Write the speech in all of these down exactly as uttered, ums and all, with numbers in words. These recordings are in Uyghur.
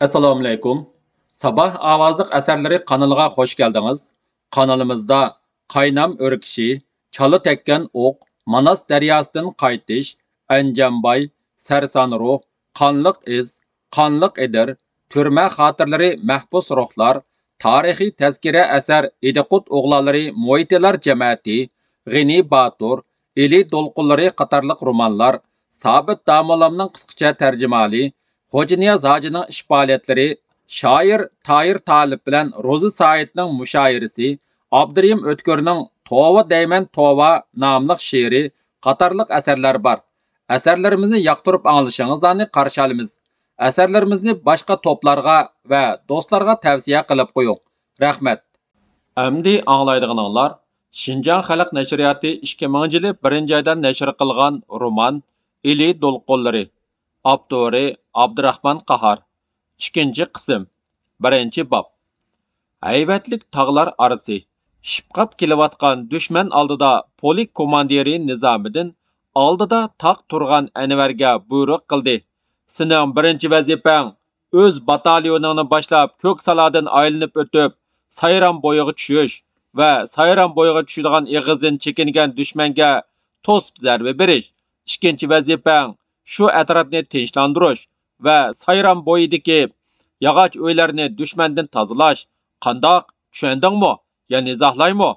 ئەسسالامۇئەلەيكۇم. ساباھ ئاۋازلىق ئەسەرلىرى قانىلىغا خوش كەلدىڭىز. قانىلىمىزدا قاينام ئۆركىشى، چالا تەگكەن ئوق، ماناس دەرياسىدىن قايتىش، ئەنجانباي، سەرسان روھ، قانلىق ئىز، قانلىق ئېدىر، تۈرمە خاتىرىلىرى، مەھبۇس روھلار، تارىخىي تەزكىرە ئەسەر ئىدىقۇت ئوغلانلىرى مۇھىتىيلار جەمەتى، غېنى باتۇر، ئىلى دولقۇنلىرى قاتارلىق رومانلار، سابىت داموللامنىڭ قىسقىچە تەرجىمىھالى، خوجانىياز ھاجىنىڭ ئىش پائالىيەتلىرى، شائىر تاھىر تالىپ بىلەن روزى سايىتنىڭ مۇشائىرىسى، ئابدۇرېھىم ئۆتكۈرنىڭ توۋا دەيمەن توۋا ناملىق شېئىرى قاتارلىق ئەسەرلەر بار. ئەسەرلىرىمىزنى ياقتۇرۇپ ئاڭلىشىڭىزلارنى قارشى ئالىمىز. ئەسەرلىرىمىزنى باشقا توپلارغا ۋە دوستلارغا تەۋسىيە قىلىپ قويۇڭ. رەھمەت. ئەمدى ئاڭلايدىغىنىڭلار شىنجاڭ خەلق نەشرىياتى ئىككى مىڭىنچى يىلى بىرىنچى ئايدا نەشر قىلغان رومان ئىلى دولقۇنلىرى. ئاپتورى ئابدۇراخمان قاھار. ئىككىنچى قىسىم. بىرىنچى باب. ھەيۋەتلىك تاغلار ئارىسى. شىپقاپ كېلىۋاتقان دۈشمەن ئالدىدا پولك كوماندىرى نىزامىدىن ئالدىدا تاق تۇرغان ئەنۋەرگە بۇيرۇق قىلدى: سېنىڭ بىرىنچى ۋەزىپەڭ ئۆز باتاليونۇڭنى باشلاپ، كۆكسالادىن ئايلىنىپ ئۆتۈپ، سايرام بويىغا چۈشۈش ۋە سايرام بويىغا چۈشىدىغان ئېغىزدىن چېكىنگەن دۈشمەنگە توسۇپ زەربە بېرىش. ئىككىنچى ۋەزىپەڭ شۇ ئەتراپنى تىنچلاندۇرۇش ۋە سايرام بويىدىكى ياغاچ ئۆيلەرنى دۈشمەندىن تازىلاش. قانداق؟ چۈشەندىڭمۇ؟ يەنە ئىزاھلايمۇ؟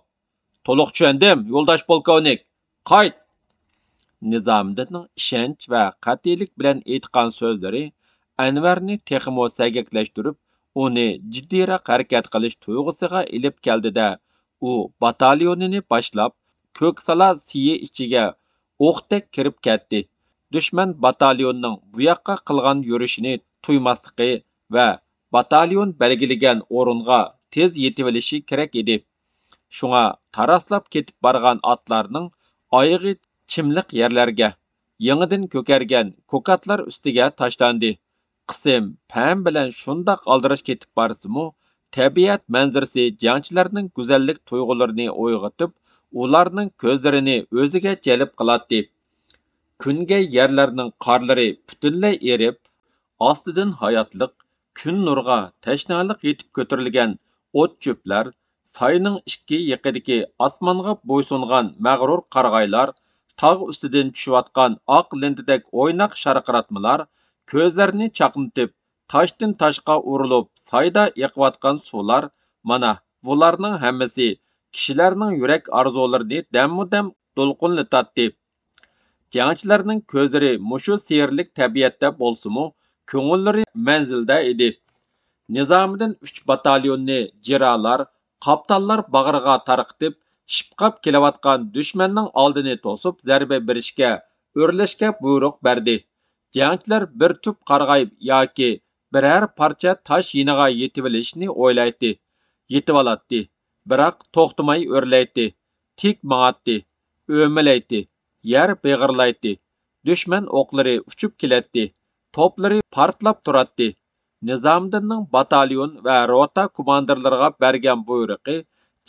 تولۇق چۈشەندىم، يولداش پولكوۋنىك. قايت! نىزامىدىننىڭ ئىشەنچ ۋە قەتئىيلىك بىلەن ئېيتقان سۆزلىرى ئەنۋەرنى تېخىمۇ سەگەكلەشتۈرۈپ، ئۇنى جىددىيراق ھەرىكەت قىلىش تۇيغۇسىغا ئېلىپ كەلدى-دە، ئۇ باتاليونىنى باشلاپ، كۆكسالا سېيى ئىچىگە ئوقتەك كىرىپ كەتتى. دۈشمەن باتاليونىنىڭ بۇ ياققا قىلغان يۈرۈشىنى تۇيماسلىقى ۋە باتاليون بەلگىلىگەن ئورۇنغا تېز يېتىۋېلىشى كېرەك ئىدى. شۇڭا تاراسلاپ كېتىپ بارغان ئاتلارنىڭ ئايىغى چىملىق يەرلەرگە، يېڭىدىن كۆكەرگەن كوكاتلار ئۈستىگە تاشلاندى. قىسىم پەم بىلەن شۇنداق ئالدىراش كېتىپ بارسىمۇ، تەبىئەت مەنزىرىسى جەڭچىلەرنىڭ گۈزەللىك تۇيغۇلىرىنى ئويغىتىپ، ئۇلارنىڭ كۆزلىرىنى ئۆزىگە جەلپ قىلاتتى. كۈنگەي يەرلەرنىڭ قارلىرى پۈتۈنلەي ئېرىپ، ئاستىدىن ھاياتلىق، كۈن نۇرىغا تەشنالىق يېتىپ كۆتۈرۈلگەن ئوت-چۆپلەر، ساينىڭ ئىككى يېقىدىكى ئاسمانغا بويسۇنغان مەغرۇر قارىغايلار، تاغ ئۈستىدىن چۈشۈۋاتقان ئاق لېنتىدەك ئويناق شارقىراتمىلار، كۆزلەرنى چاقنىتىپ، تاشتىن تاشقا ئۇرۇلۇپ سايدا ئېقىۋاتقان سۇلار، مانا، بۇلارنىڭ ھەممىسى كىشىلەرنىڭ يۈرەك ئارزۇلىرىنى دەممۇدەم دولقۇنلىتاتتى. جەڭچىلەرنىڭ كۆزلىرى مۇشۇ سېھىرلىك تەبىئەتتە بولسىمۇ، كۆڭۈللىرى مەنزىلدە ئىدى. نىزامىدىن ئۈچ باتاليوننى جىرالار، قاپتانلار باغرىغا تارقىتىپ، شىپقاپ كېلىۋاتقان دۈشمەننىڭ ئالدىنى توسۇپ زەربە بېرىشكە، ئۆرلەشكە بۇيرۇق بەردى. جەڭچىلەر بىر تۈپ قارىغاي ياكى بىرەر پارچە تاش يېنىغا يېتىۋېلىشنى ئويلايتتى، يېتىۋالاتتى، بىراق توختىماي ئۆرلەيتتى، تىك ماڭاتتى، ئۆمىلەيتتى، يەر بېغىرلايتتى. دۈشمەن ئوقلىرى ئۇچۇپ كېلەتتى، توپلىرى پارتلاپ تۇراتتى. نىزامىدىننىڭ باتاليون ۋە روتا كوماندىرلىرىغا بەرگەن بۇيرۇقى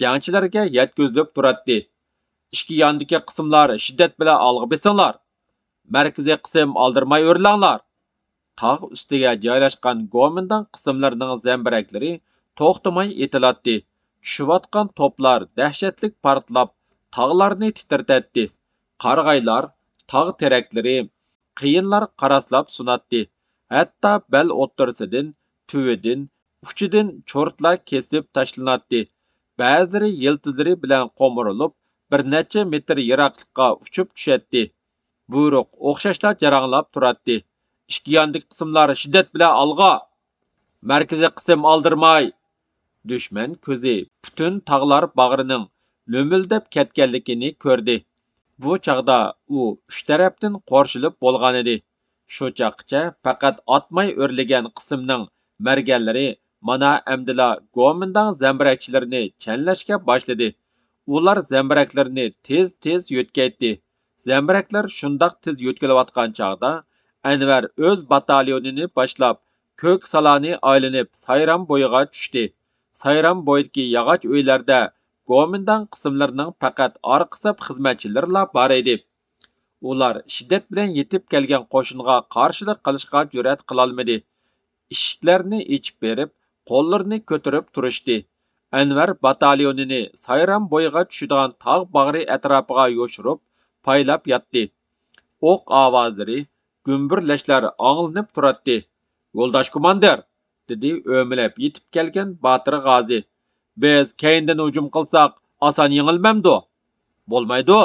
جەڭچىلەرگە يەتكۈزۈلۈپ تۇراتتى. ئىككى ياندىكى قىسىملار شىددەت بىلەن ئالغا بېسىڭلار! مەركىزىي قىسىم ئالدىرىماي ئۆرلەڭلار! تاغ ئۈستىگە جايلاشقان گومىنداڭ قىسىملىرىنىڭ زەمبىرەكلىرى توختىماي ئېتىلاتتى. چۈشۈۋاتقان توپلار دەھشەتلىك پارتلاپ، تاغلارنى تىترىتەتتى. قارىغايلار، تاغ تېرەكلىرى، قېيىنلار قاراسلاپ سۇناتتى. ھەتتا بەل ئوتتۇرىسىدىن، تۈۋىدىن، ئۇچىدىن چورتلا كېسىپ تاشلىناتتى. بەزىلىرى يىلتىزلىرى بىلەن قومۇرۇلۇپ، بىر نەچچە مېتىر يىراقلىققا ئۇچۇپ چۈشەتتى. بۇيرۇق ئوخشاشلا جاراڭلاپ تۇراتتى. ئىككى ياندىكى قىسىملار شىددەت بىلەن ئالغا! مەركىزىي قىسىم ئالدىرىماي! دۈشمەن كۆزى پۈتۈن تاغلار باغرىنىڭ لۆمۈلدەپ كەتكەنلىكىنى كۆردى. بۇ چاغدا ئۇ ئۈچ تەرەپتىن قورشىلىپ بولغانىدى. شۇ چاغقىچە پەقەت ئاتماي ئۆرلىگەن قىسىمنىڭ مەرگەنلىرى مانا ئەمدىلا گومىنداڭ زەمبىرەكچىلىرىنى چەنلەشكە باشلىدى. ئۇلار زەمبىرەكلىرىنى تېز-تېز يۆتكەيتتى. زەمبىرەكلەر شۇنداق تېز يۆتكىلىۋاتقان چاغدا، ئەنۋەر ئۆز باتاليونىنى باشلاپ، كۆكسالانى ئايلىنىپ، سايرام بويىغا چۈشتى. سايرام بويىدىكى ياغاچ ئۆيلەردە گومىنداڭ قىسىملىرىنىڭ پەقەت ئارقا سەپ خىزمەتچىلىرىلا بار ئىدى. ئۇلار شىددەت بىلەن يېتىپ كەلگەن قوشۇنغا قارشىلىق قىلىشقا جۈرئەت قىلالمىدى. ئىشىكلەرنى ئېچىپ بېرىپ، قوللىرىنى كۆتۈرۈپ تۇرۇشتى. ئەنۋەر باتاليونىنى سايرام بويىغا چۈشىدىغان تاغ باغرى ئەتراپىغا يوشۇرۇپ، پايلاپ ياتتى. ئوق ئاۋازلىرى، گۈمبۈرلەشلەر ئاڭلىنىپ تۇراتتى. «يولداش كوماندىر!» دېدى ئۆمىلەپ يېتىپ كەلگەن باتىر غازى. «بىز كەينىدىن ھۇجۇم قىلساق، ئاسان يېڭىلمەمدۇ؟» «بولمايدۇ.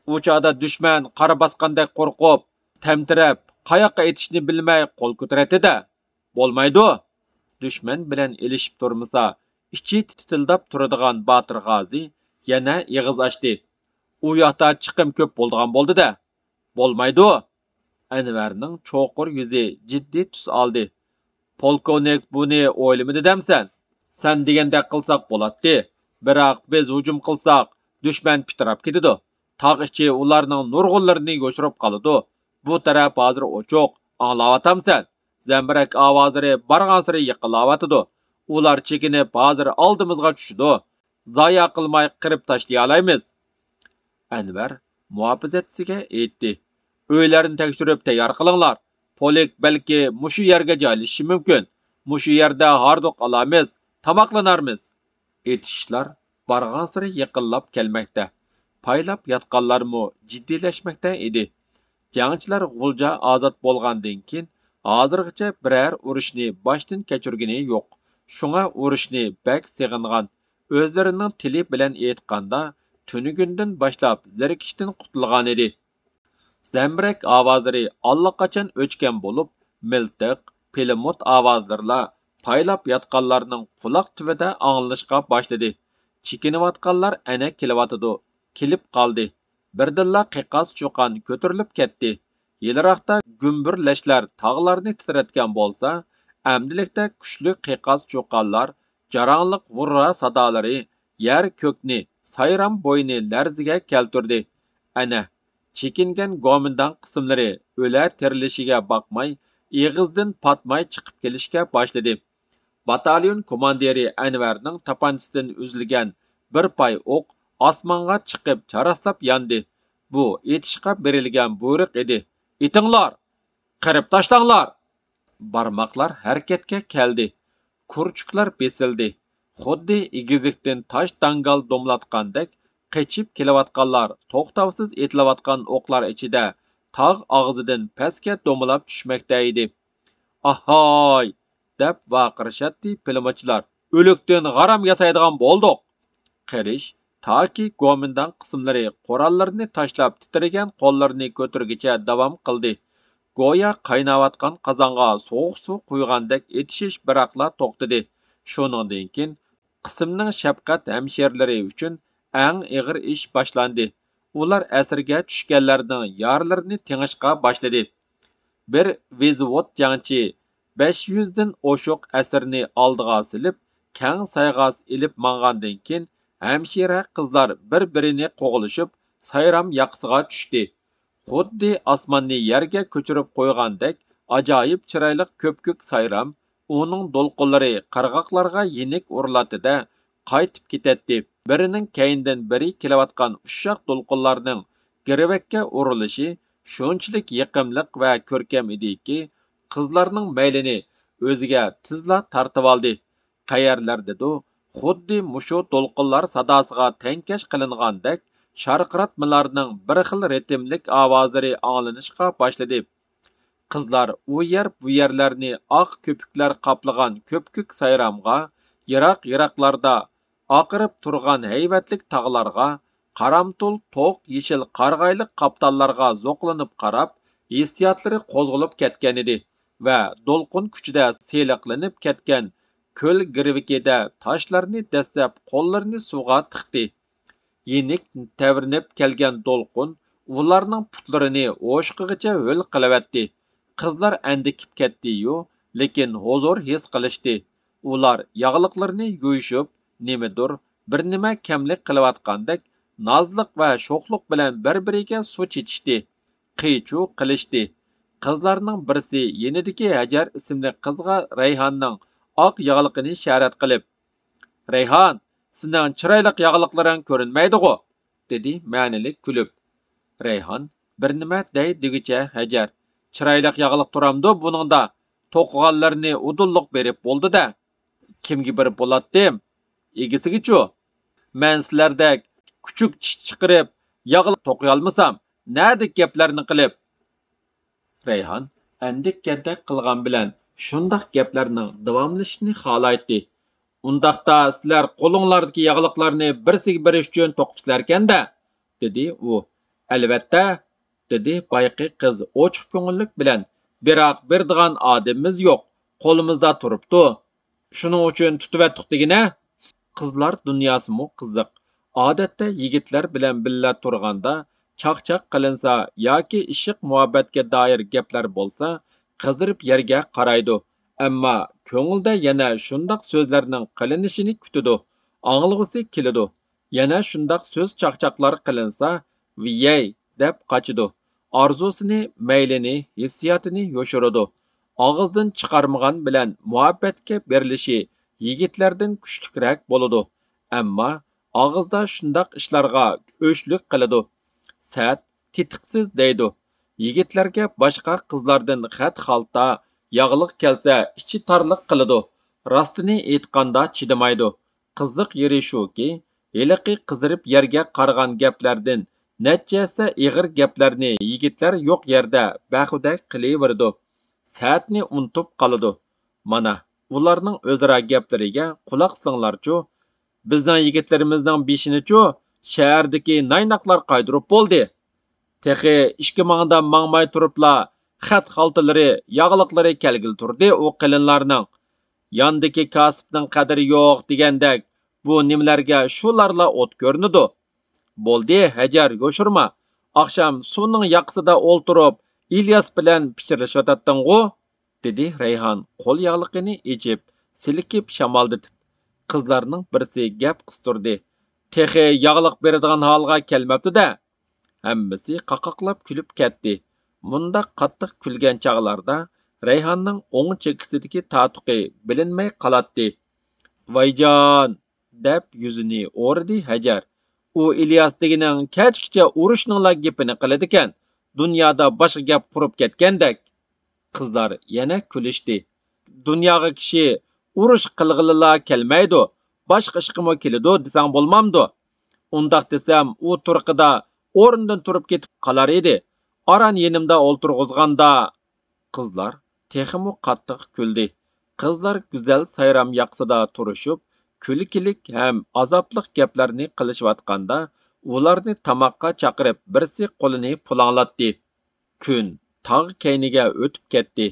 ئۇ چاغدا دۈشمەن قارا باسقاندەك قورقۇپ، تەمتىرەپ، قاياققا ئېتىشنى بىلمەي قول كۆتۈرەتتى-دە.» «بولمايدۇ.» دۈشمەن بىلەن ئېلىشىپ تۇرمىسا، ئىچى تىتىلداپ تۇرىدىغان باتىر غازى يەنە ئېغىز ئاچتى. «ئۇ ياقتا چىقىم كۆپ بولىدىغان بولدى-دە.» «بولمايدۇ.» ئەنۋەرنىڭ چوقۇر يۈزى جىددىي تۈس ئالدى. «پولكوۋنىك بۇنى ئويلىمىدى دەمسەن؟ سەن دېگەندەك قىلساق بولاتتى. بىراق بىز ھۇجۇم قىلساق، دۈشمەن پىتىراپ كېتىدۇ. تاغ ئىچى ئۇلارنىڭ نۇرغۇنلىرىنى يوشۇرۇپ قالىدۇ. بۇ تەرەپ ھازىر ئوچۇق، ئاڭلاۋاتامسەن؟ زەمبىرەك ئاۋازلىرى بارغانسېرى يېقىنلاۋاتىدۇ. ئۇلار چېكىنىپ ھازىر ئالدىمىزغا چۈشىدۇ. زايە قىلماي قىرىپ تاشلىيالايمىز.» ئەنۋەر مۇھاپىزەتچىسىگە ئېيتتى: «ئۆيلەرنى تەكشۈرۈپ تەييار قىلىڭلار. پولك بەلكى مۇشۇ يەرگە جايلىشىشى مۇمكىن. مۇشۇ يەردە ھاردۇق ئالارمىز، تاماقلىنارمىز.» ئېتىشلار بارغانسېرى يېقىنلاپ كەلمەكتە. پايلاپ ياتقانلارمۇ جىددىيلەشمەكتە ئىدى. جەڭچىلەر غۇلجا ئازاد بولغاندىن كېيىن، ھازىرغىچە بىرەر ئۇرۇشنى باشتىن كەچۈرگىنى يوق. شۇڭا ئۇرۇشنى بەك سېغىنغان، ئۆزلىرىنىڭ تىلى بىلەن ئېيتقاندا، تۈنۈگۈندىن باشلاپ زېرىكىشتىن قۇتۇلغانىدى. زەمبىرەك ئاۋازلىرى ئاللىقاچان ئۆچكەن بولۇپ، مىلتىق، پىلىموت ئاۋازلىرىلا پايلاپ ياتقانلارنىڭ قۇلاق تۈۋىدە ئاڭلىنىشقا باشلىدى. چېكىنىۋاتقانلار ئەنە كېلىۋاتىدۇ، كېلىپ قالدى. بىردىنلا قىقاس-چۇقان كۆتۈرۈلۈپ كەتتى. يىلىراقتا گۈمبۈرلەشلەر تاغلارنى تىترەتكەن بولسا، ئەمدىلىكتە كۈچلۈك قىقاس-چۇقانلار، جاراڭلىق ۋۇررا سادالىرى يەر-كۆكنى، سايرام بويىنى لەرزىگە كەلتۈردى. ئەنە، چېكىنگەن گومىنداڭ قىسىملىرى ئۆلە تىرىلىشىگە باقماي، ئېغىزدىن پاتماي چىقىپ كېلىشكە باشلىدى. باتاليون كوماندىرى ئەنۋەرنىڭ تاپانچىسىدىن ئۈزۈلگەن بىر پاي ئوق ئاسمانغا چىقىپ چاراسلاپ ياندى. بۇ ئېتىشقا بېرىلگەن بۇيرۇق ئىدى. «ئېتىڭلار! قىرىپ تاشلاڭلار!» بارماقلار ھەرىكەتكە كەلدى. كۇرچۇكلار بېسىلدى. خۇددى ئېگىزلىكتىن تاش داڭگال دومىلاتقاندەك، قېچىپ كېلىۋاتقانلار توختاۋسىز ئېتىلىۋاتقان ئوقلار ئىچىدە تاغ ئاغزىدىن پەسكە دومىلاپ چۈشمەكتە ئىدى. «ئاھاي!» دەپ ۋارقىرىشاتتى پىلىموتچىلار. «ئۆلۈكتىن غارام ياسايدىغان بولدۇق!» قىرىش تاكى گومىنداڭ قىسىملىرى قوراللىرىنى تاشلاپ، تىترىگەن قوللىرىنى كۆتۈرگىچە داۋام قىلدى. گويا قايناۋاتقان قازانغا سوغۇق سۇ قۇيغاندەك ئېتىشىش بىراقلا توختىدى. شۇنىڭدىن كېيىن قىسىمنىڭ شەپقەت ھەمشىرىلىرى ئۈچۈن ئەڭ ئېغىر ئىش باشلاندى. ئۇلار ئەسىرگە چۈشكەنلەرنىڭ يارىلىرىنى تېڭىشقا باشلىدى. بىر ۋېزىۋود جەڭچى بەش يۈزدىن ئوشۇق ئەسىرنى ئالدىغا سېلىپ، كەڭ سايغاس ئېلىپ ماڭغاندىن كېيىن، ھەمشىرە قىزلار بىر-بىرىنى قوغلىشىپ، سايرام ياقىسىغا چۈشتى. خۇددى ئاسماننى يەرگە كۆچۈرۈپ قويغاندەك ئاجايىپ چىرايلىق كۆپكۆك سايرام، ئۇنىڭ دولقۇنلىرى قىرغاقلارغا يېنىك ئۇرۇلاتتى-دە، قايتىپ كېتەتتى. بىرىنىڭ كەينىدىن بىرى كېلىۋاتقان ئۇششاق دولقۇنلارنىڭ گىرۋەككە ئۇرۇلۇشى شۇنچىلىك يېقىملىق ۋە كۆركەم ئىدىكى، قىزلارنىڭ مەيلىنى ئۆزىگە تېزلا تارتىۋالدى. قەيەرلەردىدۇ، خۇددى مۇشۇ دولقۇنلار ساداسىغا تەڭكەش قىلىنغاندەك شارقىراتمىلارنىڭ بىر خىل رىتىملىك ئاۋازلىرى ئاڭلىنىشقا باشلىدى. قىزلار ئۇ يەر، بۇ يەرلەرنى ئاق كۆپۈكلەر قاپلىغان كۆپكۆك سايرامغا، يىراق-يىراقلاردا ئاقىرىپ تۇرغان ھەيۋەتلىك تاغلارغا، قارامتۇل توق يېشىل قارىغايلىق قاپتاللارغا زوقلىنىپ قاراپ، ھېسسىياتلىرى قوزغىلىپ كەتكەنىدى ۋە دولقۇن كۈچىدە سېلىقلىنىپ كەتكەن كۆل گىرۋىكىدە تاشلارنى دەسسەپ قوللىرىنى سۇغا تىقتى. يېنىك تەۋرىنىپ كەلگەن دولقۇن ئۇلارنىڭ پۇتلىرىنى ھوشقىغىچە ھۆل قىلىۋەتتى. قىزلار ئەندىكىپ كەتتى-يۇ، لېكىن ھۇزۇر ھېس قىلىشتى. ئۇلار ياغلىقلىرىنى يۇيۇشۇپ، نېمىدۇر، بىر نېمە كەملىك قىلىۋاتقاندەك نازلىق ۋە شوخلۇق بىلەن بىر-بىرىگە سۇ چېچىشتى، قىي-چۇۋ قىلىشتى. قىزلارنىڭ بىرسى يېنىدىكى ھەجەر ئىسىملىك قىزغا رەيھاننىڭ ئاق ياغلىقىنى ئىشارەت قىلىپ، «رەيھان، سېنىڭ چىرايلىق ياغلىقلىرىڭ كۆرۈنمەيدىغۇ؟» دېدى مەنىلىك كۈلۈپ. رەيھان بىر نېمە دەي دېگۈچە ھەجەر، «چىرايلىق ياغلىق تۇرامدۇ بۇنىڭدا؟ توقۇغانلىرىنى ئۇدۇللۇق بېرىپ بولدى-دە. كىمگە بېرىپ بولاتتىم؟ ئىگىسىگىچۇ؟ مەن سىلەردەك كۈچۈك چىش چىقىرىپ، ياغلىق توقۇيالمىسام، نەدىكى گەپلەرنى قىلىپ؟ رەيھان ئەندىككەندەك قىلغان بىلەن شۇنداق گەپلەرنىڭ داۋاملىشىشىنى خالايتتى. ئۇنداقتا سىلەر قولۇڭلاردىكى ياغلىقلارنى بىرسىگە بېرىش ئۈچۈن توقۇپسىلەركەن-دە، دېدى ئۇ. ئەلۋەتتە، دېدى بايىقى قىز ئوچۇق كۆڭۈللۈك بىلەن، بىراق بېرىدىغان ئادىمىمىز يوق، قولىمىزدا تۇرۇپتۇ. شۇنىڭ ئۈچۈن تۇتۇۋەتتۇق دېگىنە. قىزلار دۇنياسىمۇ قىزىق. ئادەتتە يىگىتلەر بىلەن بىللە تۇرغاندا چاقچاق قىلىنسا ياكى ئىشق مۇھەببەتكە دائىر گەپلەر بولسا قىزىرىپ يەرگە قارايدۇ. ئەمما كۆڭلىدە يەنە شۇنداق سۆزلەرنىڭ قىلىنىشىنى كۈتىدۇ. ئاڭلىغۇسى كېلىدۇ. يەنە شۇنداق سۆز چاقچاقلار قىلىنسا، ۋىيەي دەپ قاچىدۇ. ئارزۇسىنى، مەيلىنى، ھېسسىياتىنى يوشۇرىدۇ. ئاغزىدىن چىقارمىغان بىلەن مۇھەببەتكە بېرىلىشى يىگىتلەردىن كۈچلۈكرەك بولىدۇ. ئەمما ئاغزىدا شۇنداق ئىشلارغا ئۆچلۈك قىلىدۇ. سەت، تېتىقسىز دەيدۇ. يىگىتلەرگە باشقا قىزلاردىن خەت خالتا، ياغلىق كەلسە ئىچى تارلىق قىلىدۇ. راستىنى ئېيتقاندا چىدىمايدۇ. قىزىق يېرى شۇكى، ھېلىقى قىزىرىپ يەرگە قارىغان گەپلەردىن نەچچە ھەسسە ئېغىر گەپلەرنى يىگىتلەر يوق يەردە بەھۇدە قىلىۋېرىدۇ. سەتنى ئۇنتۇپ قالىدۇ. مانا، ئۇلارنىڭ ئۆزئارا گەپلىرىگە قۇلاق سېلىڭلارچۇ. بىزنىڭ يىگىتلىرىمىزنىڭ بېشىنىچۇ شەھەردىكى نايناقلار قايدۇرۇپ بولدى. تېخى ئىككى ماڭدا ماڭماي تۇرۇپلا خەت خالتىلىرى، ياغلىقلىرى كەلگىلى تۇردى ئۇ قېلىنلارنىڭ. ياندىكى كاسىپنىڭ قەدرى يوق دېگەندەك، بۇ نېمىلەرگە شۇلارلا ئوت كۆرۈنىدۇ. بولدى، ھەجەر، يوشۇرما. ئاخشام سۇنىڭ ياقىسىدا ئولتۇرۇپ، ئىلياس بىلەن پىچىرلىشىۋاتاتتىڭغۇ؟ دېدى رەيھان قول ياغلىقىنى ئېچىپ، سىلكىپ شامالدىتىپ. قىزلارنىڭ بىرسى گەپ قىستۇردى. تېخى ياغلىق بېرىدىغان ھالغا كەلمەپتۇ-دە. ھەممىسى قاقاقلاپ كۈلۈپ كەتتى. مۇنداق قاتتىق كۈلگەن چاغلاردا رەيھاننىڭ ئوڭ چېكىسىدىكى تاتۇقى بىلىنمەي قالاتتى. ۋايجان! دەپ يۈزىنى ئورىدى ھەجەر. ئۇ ئىلياس دېگىنىڭ كەچكىچە ئۇرۇشنىڭلا گېپىنى قىلىدىكەن، دۇنيادا باشقا گەپ قۇرۇپ كەتكەندەك. قىزلار يەنە كۈلۈشتى. دۇنياغا كىشى ئۇرۇش قىلغىلىلا كەلمەيدۇ، باشقا ئىشقىمۇ كېلىدۇ دېسەڭ بولمامدۇ؟ ئۇنداق دېسەم، ئۇ تۇرقىدا ئورنىدىن تۇرۇپ كېتىپ قالار ئىدى. ئاران يېنىمدا ئولتۇرغۇزغاندا. قىزلار تېخىمۇ قاتتىق كۈلدى. قىزلار گۈزەل سايرام ياقىسىدا تۇرۇشۇپ، كۈلكىلىك ھەم ئازابلىق گەپلەرنى قىلىشىۋاتقاندا، ئۇلارنى تاماققا چاقىرىپ، بىرسى قولىنى پۇلاڭلاتتى. كۈن تاغ كەينىگە ئۆتۈپ كەتتى.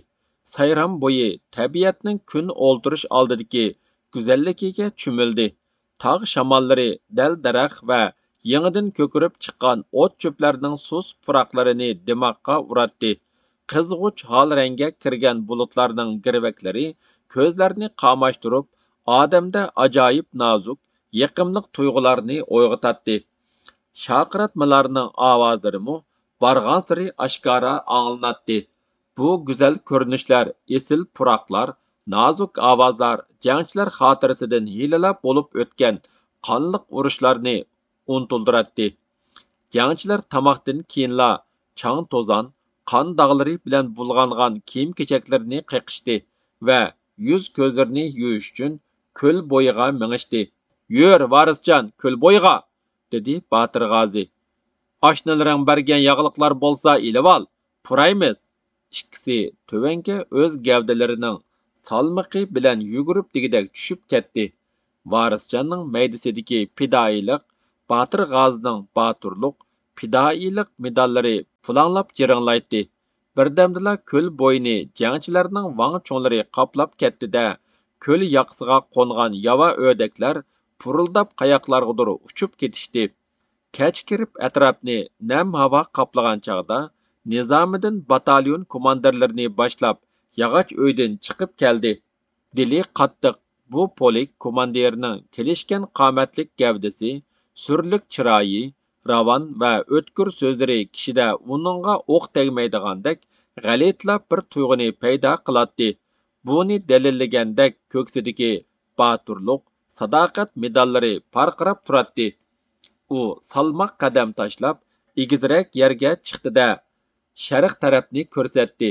سايرام بويى تەبىئەتنىڭ كۈن ئولتۇرۇش ئالدىدىكى گۈزەللىكىگە چۆمۈلدى. تاغ شاماللىرى دەل-دەرەخ ۋە يېڭىدىن كۆكىرىپ چىققان ئوت-چۆپلەرنىڭ سۇس پۇراقلىرىنى دىماغقا ئۇراتتى. قىزغۇچ ھال رەڭگە كىرگەن بۇلۇتلارنىڭ گىرۋەكلىرى كۆزلەرنى قاماشتۇرۇپ، ئادەمدە ئاجايىپ نازۇك، يېقىملىق تۇيغۇلارنى ئويغىتاتتى. شارقىراتمىلارنىڭ ئاۋازلىرىمۇ بارغانسېرى ئاشكارا ئاڭلىناتتى. بۇ گۈزەل كۆرۈنۈشلەر، ئېسىل پۇراقلار، نازۇك ئاۋازلار جەڭچىلەر خاتىرىسىدىن ھېلىلا بولۇپ ئۆتكەن قانلىق ئۇرۇشلارنى ئۇنتۇلدۇراتتى. جەڭچىلەر تاماقتىن كېيىنلا چاڭ-توزان، قان داغلىرى بىلەن بۇلغانغان كىيىم-كېچەكلىرىنى قېقىشتى ۋە يۈز-كۆزلىرىنى يۇيۇش ئۈچۈن كۆل بويىغا مېڭىشتى. «يۈر، ۋارىسجان، كۆل بويىغا!» دېدى باتۇر غازى. «ئاشنىلىرىڭ بەرگەن ياغلىقلار بولسا ئېلىۋال، پۇرايمىز.» ئىككىسى تۆۋەنگە ئۆز گەۋدىلىرىنىڭ سالمىقى بىلەن يۈگۈرۈپ دېگۈدەك چۈشۈپ كەتتى. ۋارىسجاننىڭ مەيدىسىدىكى پىدائىيلىق، باتۇر غازىنىڭ باتۇرلۇق، پىدائىيلىق مېداللىرى پۇلاڭلاپ جىرىڭلايتتى. بىردەمدىلا كۆل بويىنى جەڭچىلەرنىڭ ۋاڭ-چۇڭلىرى قاپلاپ كەتتى-دە، كۆل ياقىسىغا قونغان ياۋا ئۆردەكلەر پۇرۇلداپ قاياقلارغىدۇر ئۇچۇپ كېتىشتى. كەچ كىرىپ ئەتراپنى نەم ھاۋا قاپلىغان چاغدا، نىزامىدىن باتاليون كوماندىرلىرىنى باشلاپ ياغاچ ئۆيدىن چىقىپ كەلدى. دىلى قاتتىق بۇ پولك كوماندىرىنىڭ كېلىشكەن قامەتلىك گەۋدىسى، سۈرلۈك چىرايى، راۋان ۋە ئۆتكۈر سۆزلىرى كىشىدە ئۇنىڭغا ئوق تەگمەيدىغاندەك غەلىتىلا بىر تۇيغۇنى پەيدا قىلاتتى. بۇنى دەلىللىگەندەك كۆكسىدىكى باتۇرلۇق، ساداقەت مېداللىرى پارقىراپ تۇراتتى. ئۇ سالماق قەدەم تاشلاپ، ئېگىزرەك يەرگە چىقتى-دە، شەرق تەرەپنى كۆرسەتتى.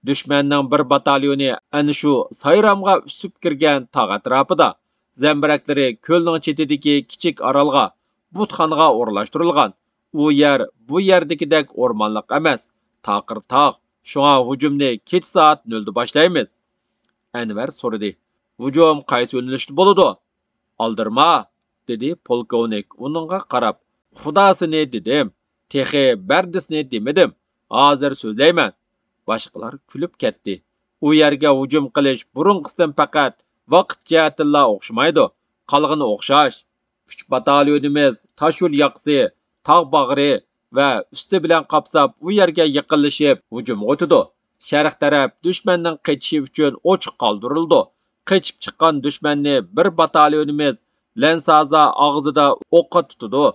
دۈشمەننىڭ بىر باتاليونى ئەنە شۇ سايرامغا ئۈسۈپ كىرگەن تاغ ئەتراپىدا، زەمبىرەكلىرى كۆلنىڭ چېتىدىكى كىچىك ئارالغا، بۇتخانىغا ئورۇنلاشتۇرۇلغان. ئۇ يەر بۇ يەردىكىدەك ئورمانلىق ئەمەس، تاقىر تاغ. شۇڭا ھۇجۇمنى كېچە سائەت نۆلدە باشلايمىز. ئەنۋەر سورىدى. ھۇجۇم قايسى يۆنىلىشتە بولىدۇ؟ ئالدىرىما، دېدى پولكوۋنىك ئۇنىڭغا قاراپ. خۇداسىنى دېدىم، تېخى بەردىسىنى دېمىدىم. ھازىر سۆزلەيمەن. باشقىلار كۈلۈپ كەتتى. ئۇ يەرگە ھۇجۇم قىلىش بۇرۇنقىسىدىن پەقەت ۋاقىت جەھەتتىنلا ئوخشىمايدۇ. قالغىنى ئوخشاش. ئۈچ باتاليونىمىز تاشيول ياقىسى، تاغ باغرى ۋە ئۈستى بىلەن قاپساپ، ئۇ يەرگە يېقىنلىشىپ ھۇجۇمغا ئۆتىدۇ. شەرق تەرەپ دۈشمەننىڭ قېچىشى ئۈچۈن ئوچۇق قالدۇرۇلىدۇ. قېچىپ چىققان دۈشمەننى بىر باتاليونىمىز لەنسازا ئاغزىدا ئوققا تۇتىدۇ.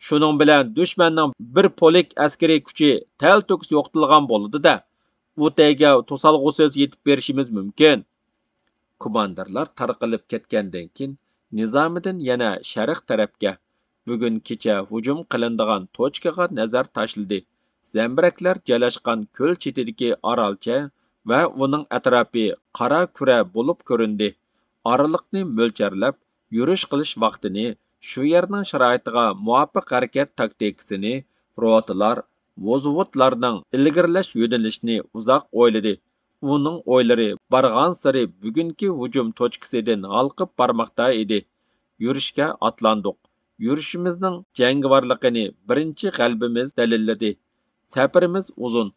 شۇنىڭ بىلەن دۈشمەننىڭ بىر پولك ئەسكىرىي كۈچى تەلتۆكۈس يوقىتىلغان بولىدۇ-دە. ئۇتەيگە توسالغۇسىز يېتىپ بېرىشىمىز مۇمكىن. كوماندىرلار تارقىلىپ كەتكەندىن كېيىن، نىزامىدىن يەنە شەرق تەرەپكە، بۈگۈن كېچە ھۇجۇم قىلىنىدىغان توچكىغا نەزەر تاشلىدى. زەمبىرەكلەر جايلاشقان كۆل چېتىدىكى ئارالچە ۋە ئۇنىڭ ئەتراپى قارا كۈرە بولۇپ كۆرۈندى. ئارىلىقنى مۆلچەرلەپ، يۈرۈش قىلىش ۋاقتىنى، شۇ يەرنىڭ شارائىتىغا مۇۋاپىق ھەرىكەت تاكتىكىسىنى، روتىلار، ۋوزۋودلارنىڭ ئىلگىرىلەش يۆنىلىشىنى ئۇزاق ئويلىدى. ئۇنىڭ ئويلىرى بارغانسېرى بۈگۈنكى ھۇجۇم توچكىسىدىن ھالقىپ بارماقتا ئىدى. يۈرۈشكە ئاتلاندۇق. يۈرۈشىمىزنىڭ جەڭگىۋارلىقىنى بىرىنچى غەلىبىمىز دەلىللىدى. سەپىرىمىز ئۇزۇن.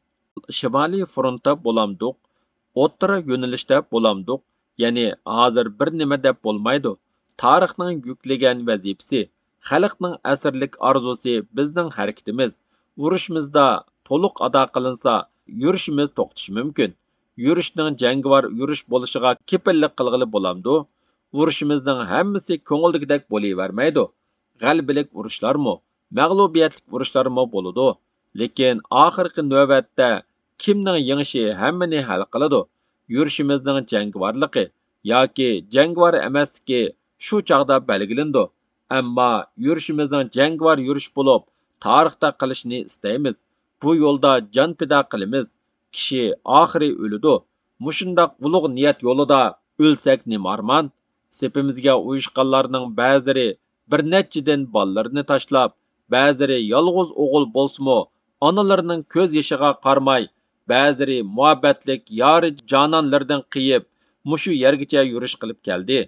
شىمالىي فرونتتا بولامدۇق، ئوتتۇرا يۆنىلىشتە بولامدۇق، يەنى ھازىر بىر نېمە دەپ بولمايدۇ. تارىخنىڭ يۈكلىگەن ۋەزىپىسى، خەلقنىڭ ئەسىرلىك ئارزۇسى بىزنىڭ ھەرىكىتىمىز. ئۇرۇشىمىزدا تولۇق ئادا قىلىنسا، يۈرۈشىمىز توختىشى مۇمكىن. يۈرۈشنىڭ جەڭگىۋار يۈرۈش بولۇشىغا كېپىللىك قىلغىلى بولامدۇ؟ ئۇرۇشىمىزنىڭ ھەممىسى كۆڭۈلدىكىدەك بولۇۋەرمەيدۇ. غەلىبىلىك ئۇرۇشلارمۇ، مەغلۇبىيەتلىك ئۇرۇشلارمۇ بولىدۇ. لېكىن ئاخىرقى نۆۋەتتە كىمنىڭ يېڭىشى ھەممىنى ھەل قىلىدۇ. يۈرۈشىمىزنىڭ جەڭگىۋارلىقى ياكى جەڭگىۋار ئەمەسلىكى شۇ چاغدا بەلگىلىنىدۇ. ئەمما يۈرۈشىمىزنىڭ جەڭگىۋار يۈرۈش بولۇپ، تارىختا قېلىشىنى ئىستەيمىز. بۇ يولدا جان پىدا قىلىمىز. كىشى ئاخىرى ئۆلىدۇ. مۇشۇنداق ئۇلۇغ نىيەت يولىدا ئۆلسەك نېمە ئارمان؟ سېپىمىزگە ئۇيۇشقانلارنىڭ بەزىلىرى بىر نەچچىدىن بالىلىرىنى تاشلاپ، بەزىلىرى يالغۇز ئوغۇل بولسىمۇ، ئانىلىرىنىڭ كۆز يېشىغا قارىماي، بەزىلىرى مۇھەببەتلىك يارى جانانلىرىدىن قېيىپ، مۇشۇ يەرگىچە يۈرۈش قىلىپ كەلدى.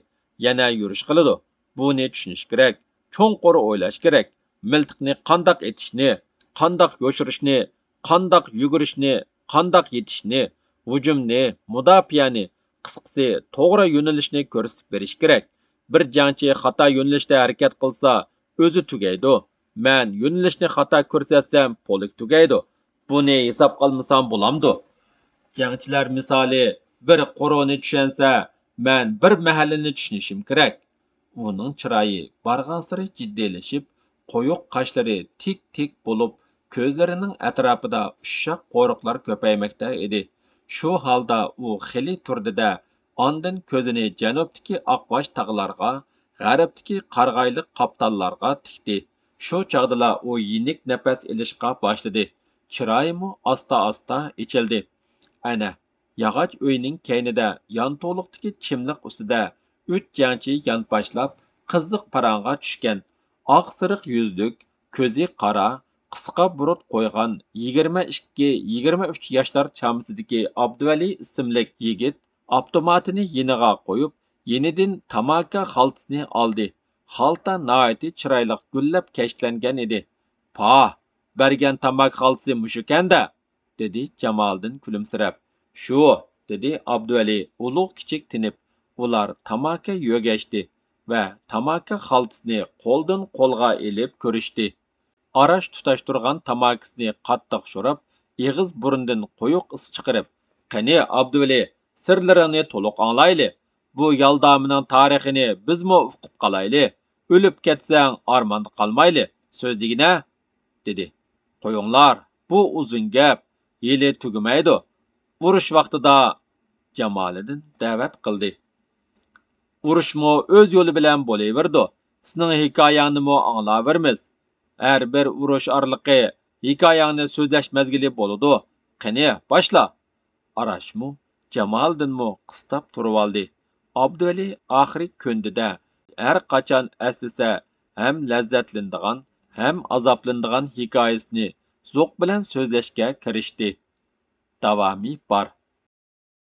يەنە يۈرۈش قىلىدۇ. بۇنى چۈشىنىش كېرەك. چوڭقۇر ئويلاش كېرەك. مىلتىقنى قانداق ئېتىشنى، قانداق يوشۇرۇشنى، قانداق يۈگۈرۈشنى، قانداق يېتىشنى، ھۇجۇمنى، مۇداپىئەنى، قىسقىسى، توغرا يۆنىلىشنى كۆرسىتىپ بېرىش كېرەك. بىر جەڭچى خاتا يۆنىلىشتە ھەرىكەت قىلسا، ئۆزى تۈگەيدۇ. مەن يۆنىلىشنى خاتا كۆرسەتسەم، پولك تۈگەيدۇ. بۇنى ھېسابقا ئالمىسام بولامدۇ؟ جەڭچىلەر مىسالى بىر قورۇنى چۈشەنسە، مەن بىر مەھەللىنى چۈشىنىشىم كېرەك. ئۇنىڭ چىرايى بارغانسېرى جىددىيلىشىپ، قويۇق قاشلىرى تىك-تىك بولۇپ، كۆزلىرىنىڭ ئەتراپىدا ئۇششاق قورۇقلار كۆپەيمەكتە ئىدى. شۇ ھالدا ئۇ خېلى تۇردى-دە، ئاندىن كۆزىنى جەنۇبتىكى ئاقباش تاغلارغا، غەربتىكى قارىغايلىق قاپتاللارغا تىكتى. شۇ چاغدىلا ئۇ يېنىك نەپەس ئېلىشقا باشلىدى. چىرايىمۇ ئاستا-ئاستا ئېچىلدى. ئەنە، ياغاچ ئۆينىڭ كەينىدە، يانتۇلۇقتىكى چىملىق ئۈستىدە ئۈچ جەڭچى يانپاشلاپ، قىزىق پاراڭغا چۈشكەن. ئاق سېرىق يۈزلۈك، كۆزى قارا، قىسقا بۇرۇت قويغان يىگىرمە ئىككى، يىگىرمە ئۈچ ياشلار چامىسىدىكى ئابدۇۋەلى ئىسىملىك يىگىت ئاپتوماتىنى يېنىغا قويۇپ، يېنىدىن تاماكا خالتىسىنى ئالدى. خالتا ناھايىتى چىرايلىق گۈللەپ كەشتلەنگەن ئىدى. پاھ، بەرگەن تاماكا خالتىسى مۇشۇكەن-دە! دېدى جامالىدىن كۈلۈمسىرەپ. شۇ، دېدى ئابدۇۋەلى ئۇلۇغ كىچىك تىنىپ. ئۇلار تاماكا يۆگەشتى ۋە تاماكا خالتىسىنى قولدىن قولغا ئېلىپ كۆرۈشتى. ئاراش تۇتاشتۇرغان تاماكىسىنى قاتتىق شوراپ، ئېغىز بۇرنىدىن قويۇق ئىس چىقىرىپ، قېنى ئابدۇۋەلى، سىرلىرىڭنى تولۇق ئاڭلايلى. بۇ يالدامىنىڭ تارىخىنى بىزمۇ ئۇقۇپ قالايلى. ئۆلۈپ كەتسەڭ ئارماندا قالمايلى. سۆز دېگىنە، دېدى. قويۇڭلار، بۇ ئۇزۇن گەپ، ھېلى تۈگىمەيدۇ. ئۇرۇش ۋاقتىدا، جامالىدىن دەۋەت قىلدى. ئۇرۇشمۇ ئۆز يولى بىلەن بولۇۋېرىدۇ. سېنىڭ ھېكايەڭنىمۇ ئاڭلاۋېرىمىز. ھەر بىر ئۇرۇش ئارىلىقى ھېكايەڭنى سۆزلەش مەزگىلى بولىدۇ. قېنى، باشلا. ئاراشمۇ، جامالىدىنمۇ قىستاپ تۇرۇۋالدى. ئابدۇۋەلى ئاخىرى كۆندى-دە، ھەر قاچان ئەسلىسە ھەم لەززەتلىنىدىغان، ھەم ئازابلىنىدىغان ھېكايىسىنى زوق بىلەن سۆزلەشكە كىرىشتى. داۋامى بار.